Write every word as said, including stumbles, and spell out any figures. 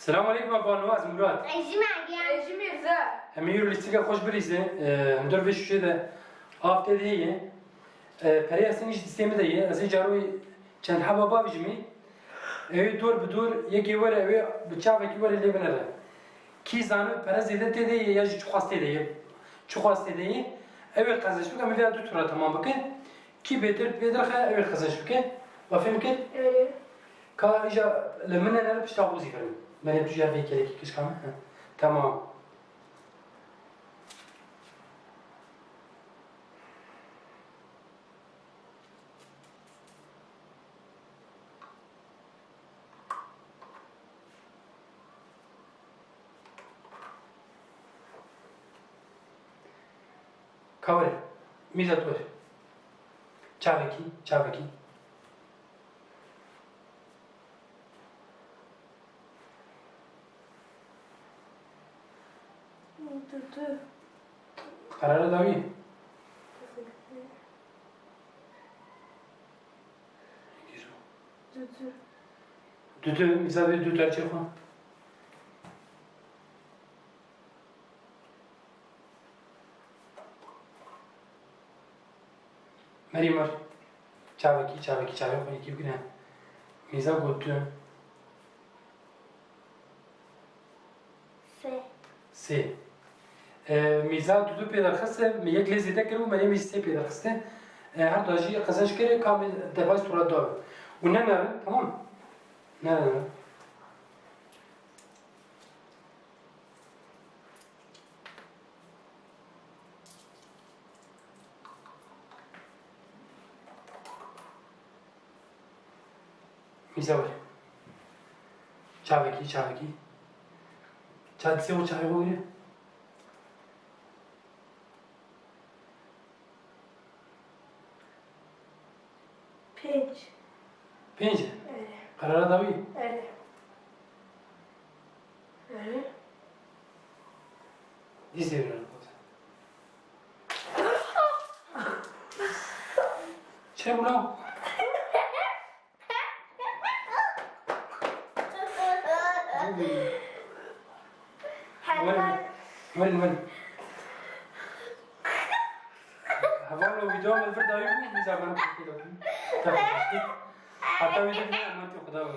Selamun aleykum, Eva Nû, ez Murat. Ez jî Meryem. Ez jî Mîrza. Em ê îro lîstika xwe ji birîzê, e, hundir vê şûşê de av tê de heye. E, perê ez tenî ji distê min de ye. Ez ê caro çend heba bavêjimê. Ew ê dor bi dor, yekê were, ew ê bi çavekî were lê binere. Kî zane pere zêde tê de ye ya jî çiqas tê de ye. Çiqas tê de ye. Ew ê qezenç bike, em ê vêya du tura temam bikin. Kî bêtir pê dirxe, ew ê qezenç bike. We fêm kir? Erê. Ka îja li min nere pişta xwe zî birin. Merê tu jî vê kelekî kişka min. Heh. Tamam. Ka were. Mîza tu were. Çavekî, çavekî. Dudu. Karara dawî. Dudu. Dudu, mîza bê du terçê xwe. Merî mir. Çavekî, çavekî, çavê xwe yekî bigire. Mîza got tu. Sê. Sê. E, Mîza du du pê derxiste, me yek lê zêde kir û Meryemê jî sê pê derxiste. E, her da jî qezenç kire, ka me devayî sura da. Û ne nerin, tamam? Ne nerin. Mîza were. Çavekî, çavekî. Ça dizê û çavê xwe were. Pênc. Pênc e? Erê. Qerara dawî? Erê. Erê. Dî zêwînan xwest. Çi bû lan? Werin, werin, werin. Hevalno, vîdeo min vir dayî bû, mîza min pêkê dawî. Tabii ki. Hatta vîdeo min aman tê xuda bû.